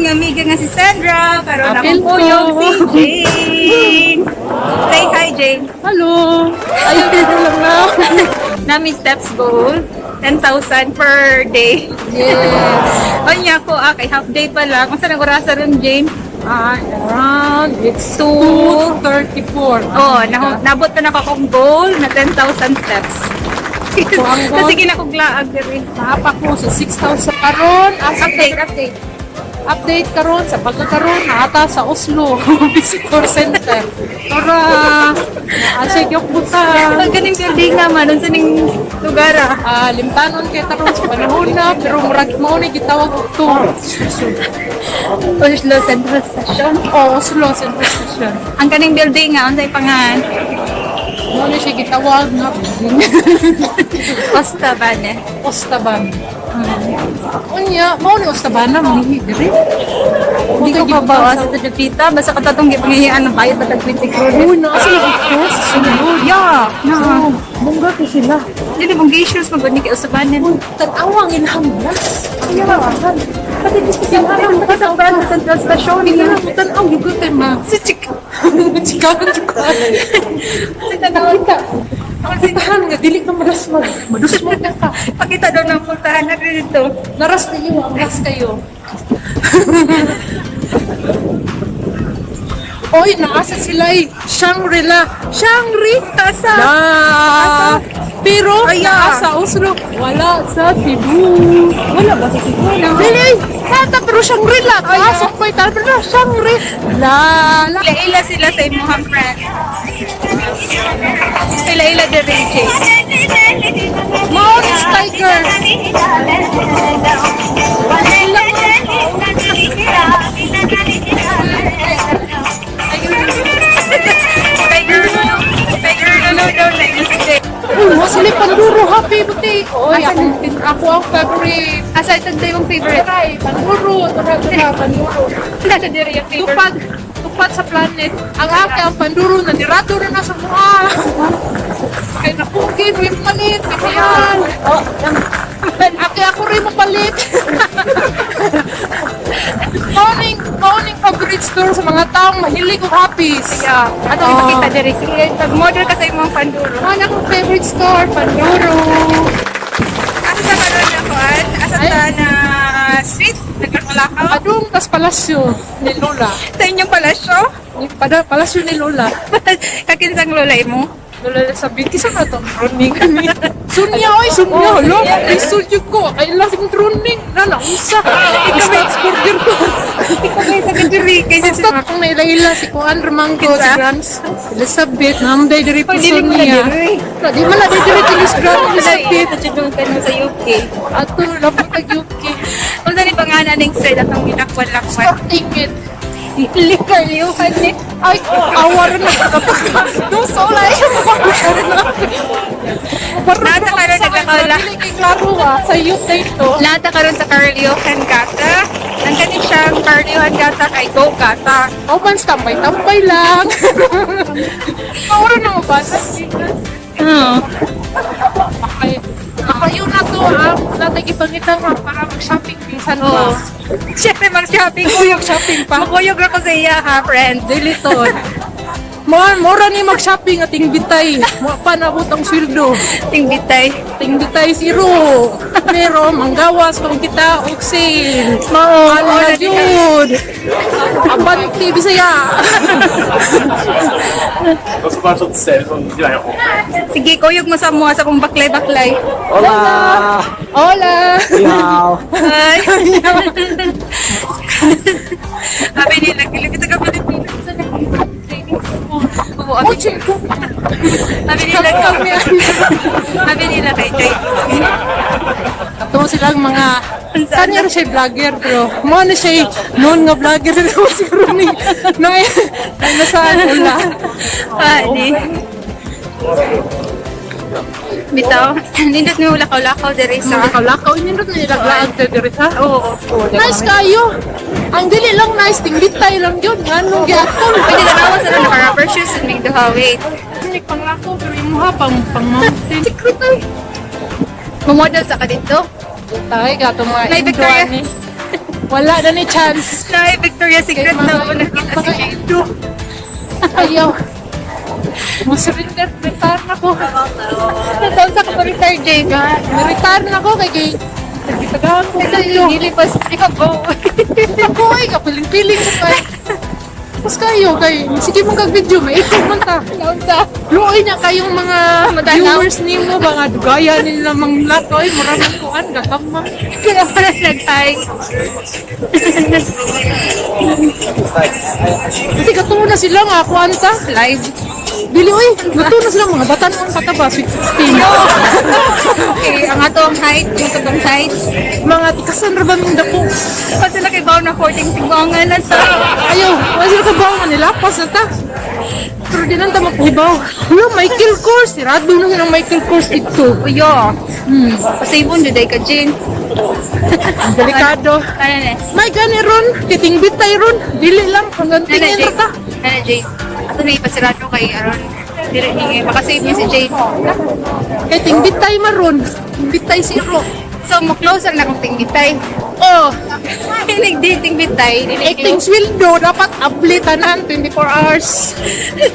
nga amiga nga si Sandra. Karon Apil akong kuyog ko. si Jane. Say hi, Jane. Hello! Ayaw dito lang na. Nami steps goal, 10,000 per day. Yes. Onya ko, kay half day pa lang. Unsa nang orasa ron, Jane? Ah, around it's 2:34. 2:34. Oh, nabot na nako akong goal na 10,000 steps. Ako ang goal. Kasi ginakuglaag diri. Naapa ko sa 6,000 karon. Asa Update, update. Update karon sa pagkakaroon naata sa Oslo Visitor Center. Tora, asa gyud buta. Ang ganing building naman, unsa ning lugar ah? Ah, limtanon kay taron sa panahon na pero murag mao ni gitawag og tour. Oslo Central Station. Oh, Oslo Central Station. Ang kaning building nga, unsay pangan? Mao ni siya gitawag nga building. Ostabane. Ostaban. Unya, mao ni Ostabana manihi diri. Hindi ko pa ba sa Jupita, basta katatong gipangihian ng bayad sa 20 kroner. Uy, naa sila og sa sulod. Yeah, na. Oh, bongga ko sila. Dili mong issues magud ni kay Ostabane. Uy, tan-awa ang ilahang glass. Ang ilahan. Pati dito sa sa Central Station. Tingnan mo, tan-aw yung kay ma. Si Chika. Chikahan jud ko. Si Tanaw. Kita. Ang nga dili ka madusmag. Madusmag na ka. Pakita daw ng puntahan natin dito. Naras ninyo ang gas kayo. Oy, naasa sila eh. Shangri-La. Shangri-La. Asa? Pero Ay, naa sa Oslo, wala sa Cebu. Wala ba sa Cebu? No? Dili, nata pero Shangri-La. Kaasok ko ito, pero Shangri-La. La. Ila-ila sila sa imuhang friend. Ila-ila diri, Jane. Mount Tiger. Tiger, Tiger, no, no, no, na imo si Jane. Uy, mo sila panduro happy buti. Oy, ako, ako ang favorite. Asa ito yung favorite? Try, panduro, tura, tura, panduro. Nasa diri yung favorite. Tupad, tupad sa planet. Ang ake ang panduro na nirato na nasa mua. Kay napugi, rin palit, kaya. Oh, Ake ako rin mapalit. Morning, morning favorite store sa mga taong mahilig og happies. Yeah. Ano Oh. ipakita diri? Sige, pag-model ka sa imong panduro. Ano akong favorite store? Panduro. Asa sa karon na kuan? Asa Ay. ta na street? Nagkakalakaw? Adung tas palasyo ni Lola. Sa inyong palasyo? Ni pada palasyo ni Lola. Kakinsang lola imo? Lola sabi kisa na to running. Sunya oy, sunya Oh, lo. sunya. Isol jud ko. Ay lang yung running na nausa. Ikaw burger ko. Ikaw kay sa diri kay sa Basta akong nailaila si Kuan Ramangko, si Kinsa? Grams, Elizabeth, namday diri po Oy, dili mo na Sonia. diri. Na, di man na diri si Grams Elizabeth. Sa jud sa UK. Ato lapot tag UK. Unsa ni pangalan ning street atong gilakwan-lakwan? Stop it. Likar liuhan ni. Ay, awar na. Duso lang. Nata karon nagkakaula. Dili kay klaro ah, sa youth day to. Nata karon sa Carliohan Gata. Ang kani siyang Carliohan Gata kay Go Gata. O man, tambay-tambay lang. Mauro na mo ba? Oo. Okay. Makayo na to ah. Natay ipangita nga para mag-shopping minsan Oo. pa. Siyempre mag-shopping. Kuyog shopping pa. Makuyog ra ko sa iya ha, friend. Dili to. Mo mora ni mag-shopping ating bitay. Mo pa nabot ang sweldo. Ting bitay. Ting bitay zero. Pero manggawas kung kita og sale. Mao, Ala jud. Abante Bisaya. 我是观众谁说你进来红？ Sige, kuyog mo sa mua sa kong baklay-baklay. Hola， Hola. 你好。 Ay. Sabi nila, kilipit ka Pilipinas. Sa Oo, sabi nila, sabi nila kay Jay. Ato silang mga kanya ra siya vlogger pero mo na siya noon nga vlogger pero siguro ni nay nasa ula. Ah, di. Bitaw, nindot ni lakaw-lakaw diri sa. Lakaw-lakaw nindot na ilaglaag ta diri ha. Oo. Nice kayo. Ang dili lang nice ting bitay lang yun nganong gyapon. Pwede na sa na naka-rubber shoes and make duha, wait. Ni panglakaw pero imuha pang pang mountain. Secret ay. Mamodel sa ka dito. Tay gato mga Nay, Victoria. ni. Wala na ni chance. Na Victoria's Secret na ako nakita si Jane. Ayaw. Mo-surrender, retire na ko. Nataon sa ka-retire, Jane. Retire na ko kay kay nagkitagaan ko kayo. Dili pa siya go. Ako ay kapiling-piling ko kay. Tapos kayo kay sige mong kag video may ikot man ta. Naunsa. Luoy na kayong mga Madanaw. viewers nimo ba nga dugaya nila manglat oy mura man kuan gakama. Kaya pala nag-hi. Kasi katuo na sila nga kuan ta. Live. Dili oy, natuo na sila mga batan-on pa ta ba sweet 16. Okay, ang atong height, yung atong height. Mga tikasan ra ba ming dako? Pa sila kay Bao na 14 tigwangan na sa. Ayaw, wala sila kabaw nga nilapas na ta. Pero di lang ta mapahibaw. Wala, Michael Kors. Sirado na silang Michael Kors dito. Uyo. Pasibon juday ka, Jane. Delikado. Ano na? May gani ron. Titingbit tayo ron. Dili lang. Hanggang Ano na, tingin Jane? ra ta. Ano, Jane? Ato na ipasirado kay Aaron. Dili hingi. Makasave niya si Jane. Kay tingbit tayo maron. Tingbit tayo zero. So, mo-close ang nakong tingbitay. Oh, Hilig di tingbitay. Dili acting sweldo. Dapat abli tanan 24 hours.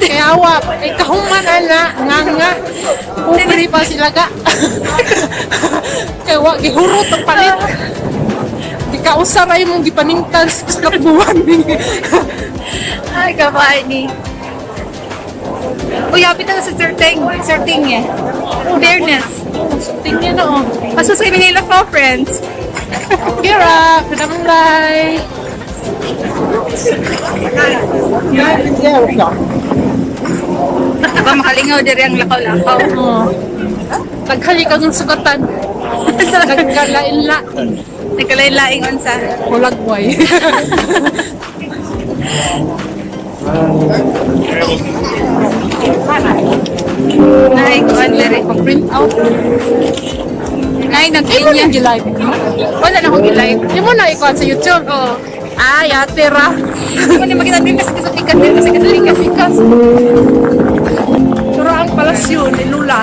Kaya awa. Ay kahuman ana. Nga nga. Pobre pa sila ga. Kaya wa gihurot ang palit. Di ka usaray mong gipaningtan sa buwan. Ay, kabani. Uy, hapit na sa Sir Ting. Sir Ting eh. Fairness. Tingnan na oh. Basta sa Manila Conference. Kira, pinamulay. Diba makalingaw diri ang lakaw-lakaw. Oh. Taghali kang sukatan. Nagkalain-la. Nagkalain-laing unsa. Kulagway. Nay, kuan diri. Print out. Nay, Imo nagpinya. nang gi-live. Wala na akong gi-live. Imo na ikuan sa YouTube. Oo. Ay, ate ra. Mo ni makita din kasi sa pikas din kasi sa pikas. Pikas. Pero ang palasyo ni Lula.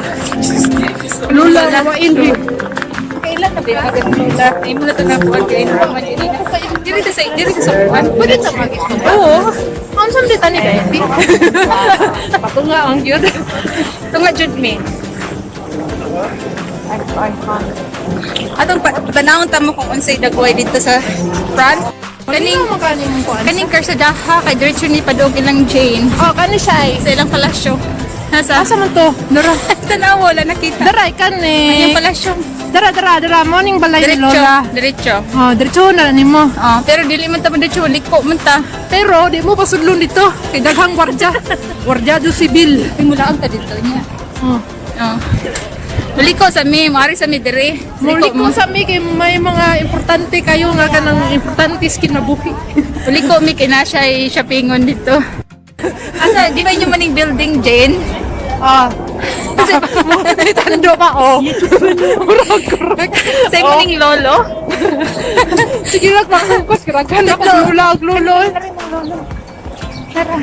Lula na wain. Kailan na ba agad Lola? Imo na to na buwan kay na man diri na. Diri sa diri sa buwan. Pwede ta mag Oo. Ang saan tani baby? Patunga ang gyud. Tunga jud mi. Atong tanawon ta mo kung unsay dagway dito sa front. Kaning Kaning kaning kuan. kaning karsadaha kay diretso ni padog ilang Jane Oh, kani siya ay. sa ilang palasyo. Nasa Asa man to? Dara. Tanaw wala nakita. Dara kan Ang eh. palasyo. Dara dara dara morning balay ni Diretso, Lola. diretso. Oh, diretso na nimo. Oh, pero dili man ta mo diretso, liko man ta. Pero di mo pasudlon dito kay daghang gwardya. Gwardya do sibil. Mulaon ta dito niya. Oh. Oh. Liko sa mi, maari sa mi diri. Muli ko sa mi kay may mga importante kayo nga kanang importante sa kinabuhi. Liko mi kay na siya shoppingon dito. Asa, di ba inyo maning building, Jane? Ah. Mo tando pa oh. Murag correct. Sa imo ning lolo? Sige lang pangungkos kiragan ako lula og lolo. Tara.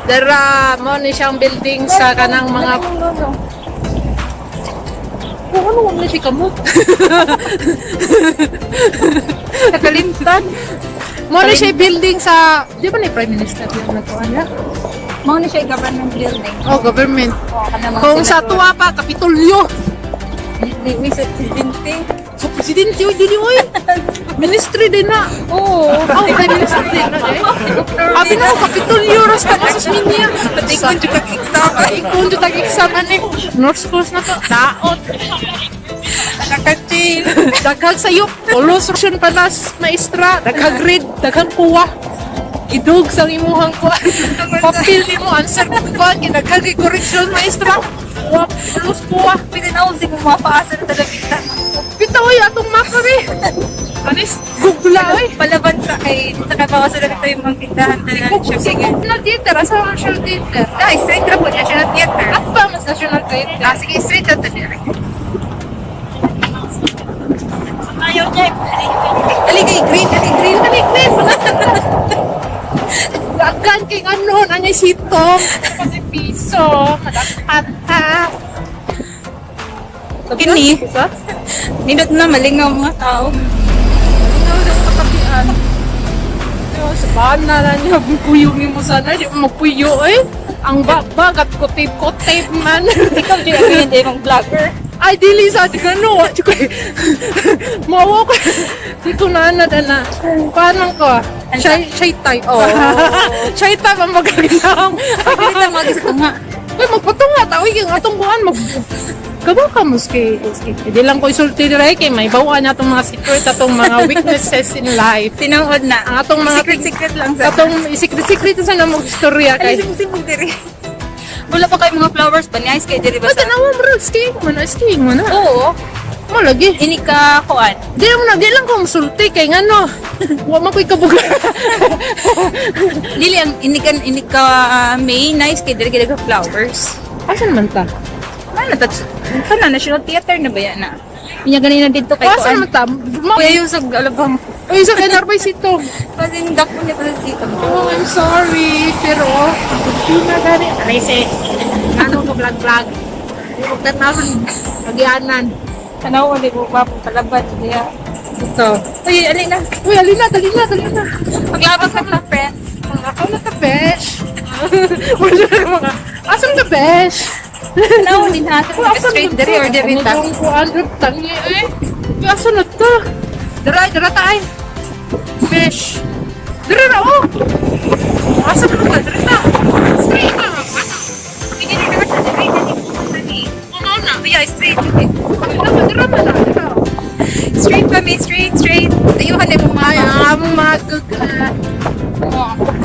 Dara mo ni siyang building sa kanang mga Oh, ano man siya kamot? Nakalimtan. Mo ni siya building sa di ba ni Prime Minister yung nagkuan na? Mao ni siya government building. Oh, government. Oh, kanang mga Kung sa senador. tuwa pa, Kapitolyo. Di mi sa presidente. So, presidente, oy, dili, oy. Ministry din na. Oo. Oh, Prime Minister din na, eh. Abi na ko, Kapitolyo, rasta ka sa Minya. Patikon jud kag exam. Ikon jud tag exam ani. North Coast na to. Daot. Nakachill. Daghang sayop. Ulos ration pa na maestra. Daghang grade, daghang kuwa. Idog sa imuhang kuha. Papel nimo answer kuha kinaghang kay correction maestra. Kuha, ulos kuha. Pinanaw si mapaasa na talaga kita. Bitaw oy atong mapa be. Anis Google oy. Palaban sa kay sa kabawa sa dito yung mga tindahan na shopping. National Theater, asa ang National Theater? Dai, straight ra po National Theater. At pa mas National Theater. Ah, sige, straight ra to dire. Ayaw niya. Ali kay green, ali green, ali green. Dagan kay ano, nanya sitong. Kasi piso, madaghan ha. Kini. Nindot na malingaw mga tao. Ano, Bana na niya kuyog nimo sana di mo magpuyo eh. Ang bagat ko tape ko tape man. Ikaw di ako yun, di mong vlogger. Ay dili sa di ka no. Di ko mawa ko. Di ko na na na. Paano ko? Shy, shy type. Oo. Shy type ang magaginang. Dili ta mag nga. Uy, magpatunga ta. Uy, ang atong buwan mag Kabaw ka mo, ski. Hindi lang ko isulti dire kay may bawaan na atong mga secret, atong mga weaknesses in life. Tinuod na. Ang atong mga secret secret lang sa. Atong secret-secret sa na mo istorya kay. Ay, sibog diri. Wala pa kayo mga flowers ba? Nice kay diri ba Ba sa? tanawa mo ro, skiing mo na, skiing mo na. Oo. Mo lagi. Ini ka kuan. Di mo na, di lang ko musulti kay ngano. Wa man ko'y kabuga. Dili ang ini ka May nice kay diri kay ka flowers. Asan man ta? Ano ta? Kana National Theater na ba yan na? Inya ganina dito kay Asan kuan. man ta? Ma Kuya yung sa alabang. Uy, sa kay sito. Kasi yung dako niya sa sito. Oh, I'm sorry, pero na gani. Aray se. Ano ko vlog vlog. Di mo tanaw agianan. Tanaw di ko pa palabad kaya. Ito. Uy, alin na. Uy, alina, dali na, dali na. Paglabas na mga friends. Ako na ta besh. Wala na mga. Asan ta besh? Tanaw din ha. Straight diri or diri ta. Ano kuan tangi eh. Uy, asa na ta? Dara, dara ta ay. Besh. Dara ra oh. Asa na ta? Dara ta. Straight na. Hindi na sa diri na ni. Ano na? Kuya, straight. Dara, dara man na. Dara. Straight pa may straight, straight. Ayuhan na mo Ay, mga. ang mga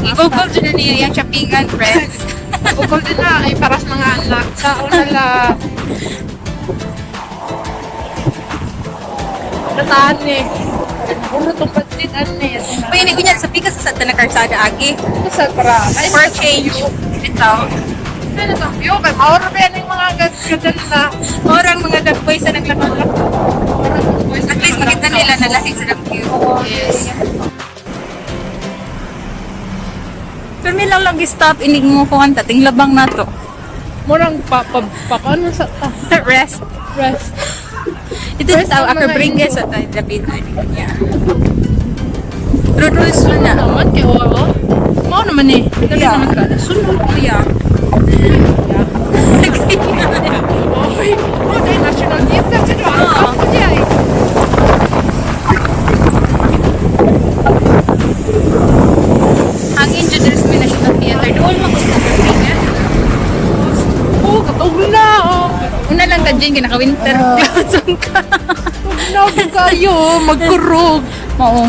I-google dyan na niya yung shoppingan, friends. Bukol din na ay para sa mga anak. Sa una la. Kataan eh. Ulo itong pansit, ano eh. Uy, ini kunya sa pikas sa Santa na Karsada agi. Ito sa para. Ay, For change. Ito. Ano itong view? Kay mauro ba yan yung mga gadal na. Orang mga dagboy sa naglakad. At least makita nila na lahi sa view. Yes. Pero may lang lang stop inig mo kuan tating labang na to. Murang pa, pa, pa, ano sa, ah, Rest. rest. Ito Rest sa ang Upper mga Bringue inyo. sa tayo lapit na niya. Rurulos na. Naman kay oo. Mao naman eh. Dali Yeah. naman ka. Sunod. Kuya. Oy, oh, dahil National Theater. Sino? Oo. Ako niya eh. Hangin dyan diri sa may National Theater. Doon man ko sa Upper Bringue. Oh, katog na. Oh. Una lang ka dyan, kinaka-winter clothes ka. Tugnaw kayo, magkurog. Oo.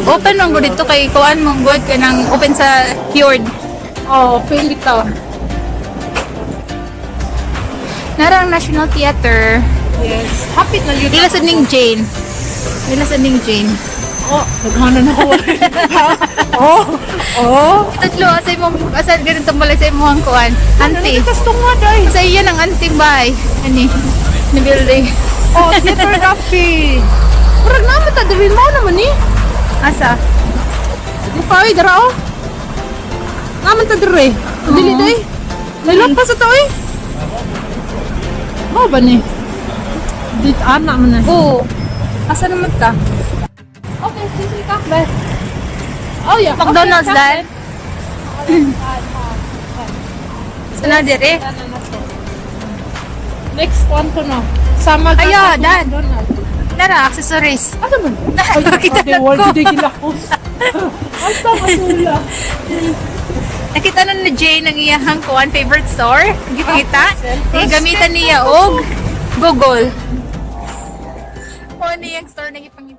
Open man gud dito kay kuan man gud kanang open sa fjord. Oh, pili ka. Nara ang National Theater. Yes. Hapit na yun. Dila sa ning Jane. Dila sa ning Jane. Oh, naghanan ako. Oh, oh. Tatlo asa imong asa ganito malay sa imong kuan. Auntie. Ano tunga day? Sa iya nang auntie bay. Ani ni building. Oh, theater cafe. Murag naman ta diri mo naman ni. Asa? Di pa oy dara oh. Naman ta diri. Dili day. Nailampas sa to eh. Mao ba ni? Dit ana man na. Oo. Asa naman ta? Okay, sige ka. Bye. Oh yeah. McDonald's dahil. Sana dire. Next one to no. Sama ka. Ayo, dad. McDonald's. Nara accessories. Asa man? Nakita Ay, na ko. Di gilakos. Asa masula. Nakita na ni Jane ang iyahang kuan favorite store. Gipangita. Gamitan niya og Google. Mo ni ang store na gipangita.